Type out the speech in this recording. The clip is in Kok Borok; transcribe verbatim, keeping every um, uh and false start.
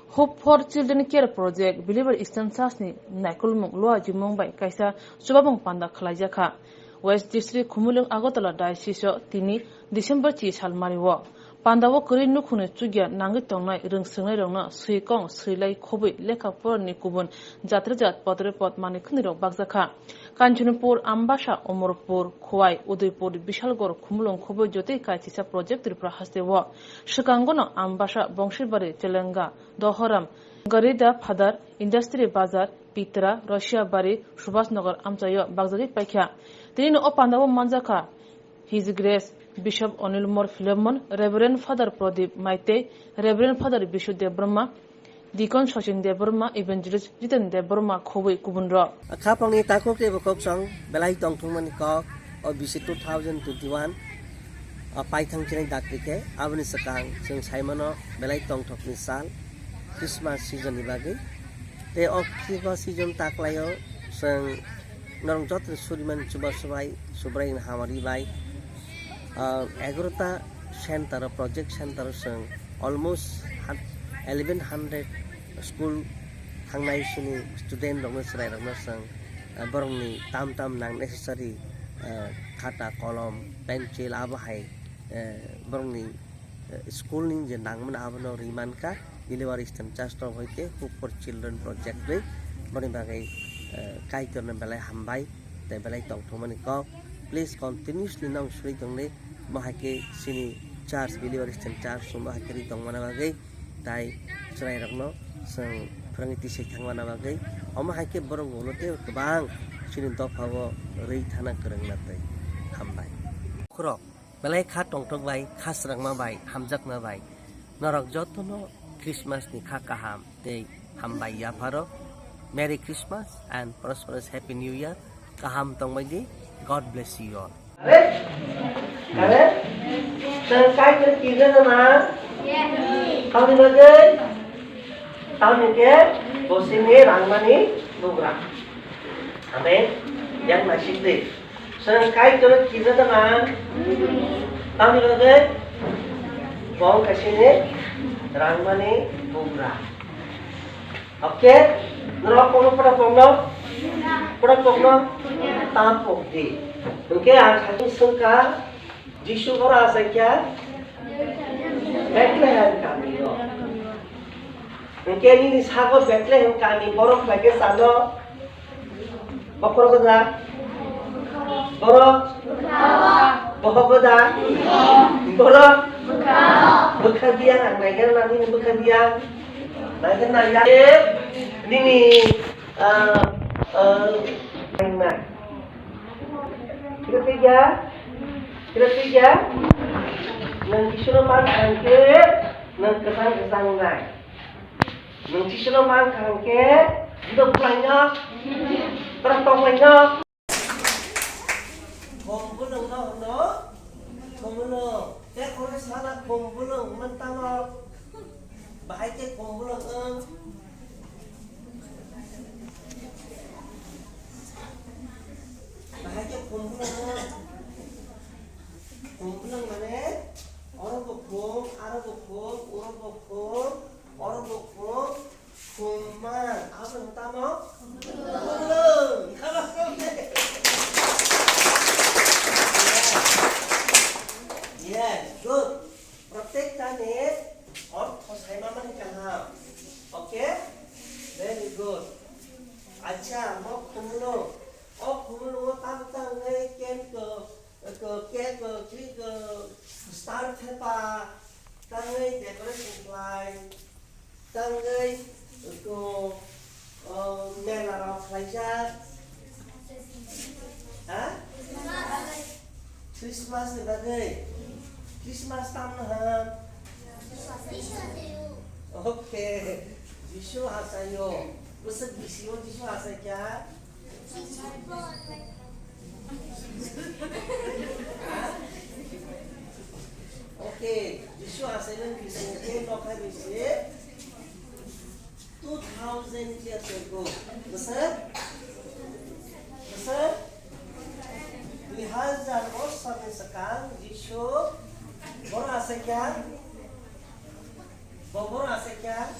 Hope for Children Care Project Believer Eastern Church ni naikolmung lua jumung bai kaisa chubamung panda khlaijakha. West District Khumulwng Agartala Diocese o tini December chi salmari o pandao kwrwi nukhungni chukya nangwi tongnai rwngswngnairokno swi kong swilai khobwi lekha porani kubun jatrajat potrepot manwi khwnwirok bakjakha. Kanchanpur, Ambasa, Omorpur, Khowai, Udaipur, Bishalgarh, Khumulwng khobwi jotoi kaisisa project Tripura hasteo. Swkangono Ambasa, Bongsibari, Chelenga, Dohoram, Garida Phadar, Industry Bazar, Pitra, Rosiabari, Subhas Nagar amchaio bakjagwi paikha. Tinino o pandao manjakha His Grace Bishop Anil Kumar Philemon, Reverend Father Pradip Maitei, Reverend Father Bishu Debbarma, Deacon Sachin Debbarma, Evangelist Jiten Debbarma khobwi kubunrok. Khapangni takhuk tei bokhoksong belai tongthokmani kok o bisi two thousand twenty-one o paithang chinai dakti khe aboni swkang chwng saimano belai tongthokni sal Christmas season ni bagwi. Tei o Christmas season taklaio chwng norok joto suriman chuba subai Subraiyung hamari bai, ah, egarota center o, project center o chwng almost hun-, eleven hundred school thangnai sini student rokno, chwrai rokno chwng, ah, borokni tam tam nang necessary, ah, khata, kolom, pencil abo hai, eh, borokni, eh, school ni je nangmani abono rwi mankha. Believer Eastern Church rok hoite Hope for Children Project rwi boni bagwi, eh, Kaitorno belai hambai. Tei belai tongthokmani kok. Please continuously nong suri tongdi. Omo hai khe chini church, Believer Christian Church, omo hai khe ri tongmana bagwi. Tai chwrairokno chwng phwrwngwi tisai thangmana bagwi. Omo hai khe borok ulo tei kwbang chini dophao rwi thana kwrwngna tei hambai. Khorok belai kha tongthok bai, kha swrangma bai, hamjakma bai. Norok jotono Christmas ni kha kaham tei hambai yapharo. Merry Christmas and prosperous Happy New Year. Kaham tongbai di. God bless you all. Are? Are? Chwng Kaitor kirna na? Tamni bagwi? Tamni khe bosini rangmani bugra. Amen. Yang naisik di. Chwng Kaitor kirna na? Tamni bagwi? Bo kaisini rangmani bugra. Oke, norok kono pura pokno? Pura pokno? Tam pok di. Oke, ang satu sengka, Jisu boro asai kya? Bethlehem kami no. Oke, nini sago Bethlehem kami borok lagi sano. Bokhorok da? Borok? Bokhorok da? Borok? Bwkha biya ang naigen na nini bwkha biya. Naigen na ya. Nini, ah, ah, nai. Kira tiga? Kira tiga? Nang kisuna man angke, nang kesang kesang nai. Nung Jisuno man kaham khe, bidok bwlaino, borok tonglaino. Khum bwlwng no hwno, khum bwlwng. Tei khoroksa sana khum bwlwng hwnmani tamo. Bahai khe khum bwlwng wng. Bahai khe khum bwlwng wng. Khum bwlwng mane, oro bo khum, aro bo khum, oro bo khum. Oro bo khum, khum man. Abo no tamo? Khum bwlwng. Yes, good. Protekta ni ortho saima mani kaham. Okay? Very good. Acha, mo khum bwlwng. O khum bwlwng o tam tangwi ken ko Ko cake, ko cake, ko star thepa, tangwi decoration khlai, tangwi ko, o, mela rok khlaijak. Ha? Christmas ni bagwi. Christmas tamno ham? Okay. Jisu asaio. Bwswk bisio Jisu asai kha? Okay, Jisu asaimani bising khe nokha bisi two thousand years ago. Bwswk? Bwswk? Dui hazar bosor ni swkang Jisu boro asai kha? Bo boro asai kha?